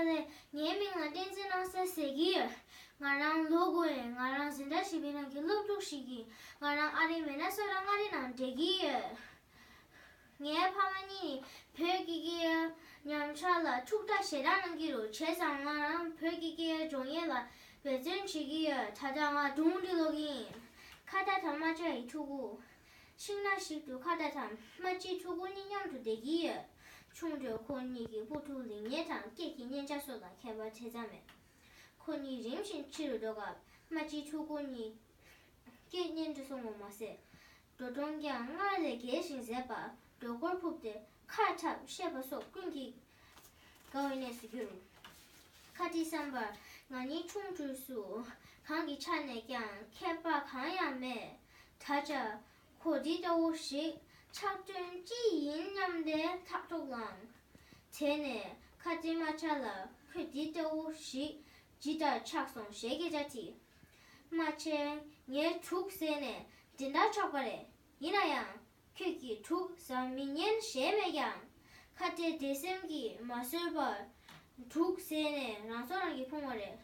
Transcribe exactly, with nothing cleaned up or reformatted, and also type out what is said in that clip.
ལས། ངའི་མིང་ལ་བསྟན་འཛིན་སྣང་གསལ་ཟེར་གྱི་ཡོད། ང་རང་ལོ་དགུ་ཡིན། ང་རང་འཛིན་གྲྭ་བཞི་པའི་ནང་གི་སློབ་ཕྲུག་ཞིག་ཡིན། ང་རང་ཨ་རིའི་མི་ནི་སོ་ཊ་མངའ་རིས་ནང་བསྡད་ཀྱི་ཡོད། ངའི་ཕ་མ་གཉིས་ནི་བོད་ཀྱི་སྐད་ཡིག་ཉམས་ཆག་ལ་ཐུགས་ཐག་ཞེ་དྲག་གནང་གི་འདུག་བྱས་ཙང་ང་རང་བོད་ཀྱི་སྐད་ཡིག་སྦྱོང་ཡས་ལ་འབད་བརྩོན་བྱེད་ཀྱི་ཡོད། ད་ལྟ་ང་སྒྲུང་འབྲི་ཀློག་གི་ཡིན། ཁ་བརྡ་དང་རྨ་བྱ་ཡི་ཕྲུ་གུ། ཤིང་ནགས་ཤིག་ཏུ་ཁ་བརྡ་དང་རྨ་བྱའི་ཕྲུ་གུ་གཉིས་མཉམ་དུ་བསྡད་ཀྱི་ཡོད། ཆུང་དུས་ཁོ་གཉིས་ཀྱིས་སྤོ་ཕྲུག་ལེགས་ཉེས་དང་སྐད་ཀྱི་སྙན་ཆ་སོགས་ལ་ཁྱད་པར་དེ་ཙམ་མེད། ཁོ་གཉིས་རིམ་བཞིན་ཕྱི་རུ་འགྲོ་སྐབས་རྨ་བྱའི་ཕྲུ་གུ་གཉིས་སྐད་སྙན་དུ་སོང་བ་མ་ཟད། འགྲོ་གྲོན་ཀྱང་སྔར་ལས་རྒྱས་ཤིང་མཛེས་པ། སྒྲོ་སྐུར་ཕུབ་སྟེ་ཁ་འཁྲབ་བཤད་པ་སོགས་ཀུན་གྱིས་དགའ་བའི་གནས་སུ་གྱུར། ཁ་ཏའི་བསམ་པར་ང་གཉིས་ཆུང་དུས་སུ་གང་གི་ཆ་ནས་ཀྱང་ཁྱད་པར་གང་ཡང་མེད། ད་ཆ་ཁོ་འདི་ལྟ་བུ་ཞིག་ཆགས་དོན་ཅི་ཡིན་སྙམ་སྟེ་ཐག་ཐོག་ལངས། དེ་ནས་ཁ་ཏའི་རྨ་བྱ་ལ་ཁོས་འདི་ལྟ་བུ་ཞིག་ཇི་ལྟར་ཆགས་སོང་ཞེས་སྐད་ཆ་དྲིས། རྨ་བྱས། ངས་དྲུག་ཟེར་ནས་འདི་འདྲ་ཆགས་པ་རེད། ཡིན་ན་ཡང་། ཁྱོད་ཀྱིས་དྲུག་ཟ་མི་ཉན་ཞེས་སྨྲས་ཀྱང་། ཁ་ཏའི་དེ་སེམས་ཀྱིས་མ་བཟོད་པར། དྲུག་ཟེར་ནས་རང་སྲོག་རང་གིས་ཕུང་བ་རེད།